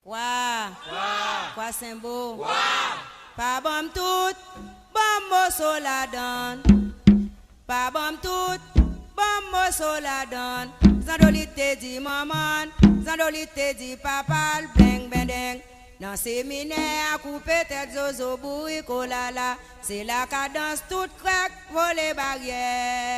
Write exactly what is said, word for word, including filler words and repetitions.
Kwa! Kwa! Kwa Senbo! Kwa! Pa ban m tout, ban m moso ladann. Pa ban m tout, ban m moso ladann. Zandolit te di manman l, Zandolit te di papa l, bleng bendeng. Nan seminè a koupe tèt zozo bourik olala. Se la kadans tout krèk vole baryè.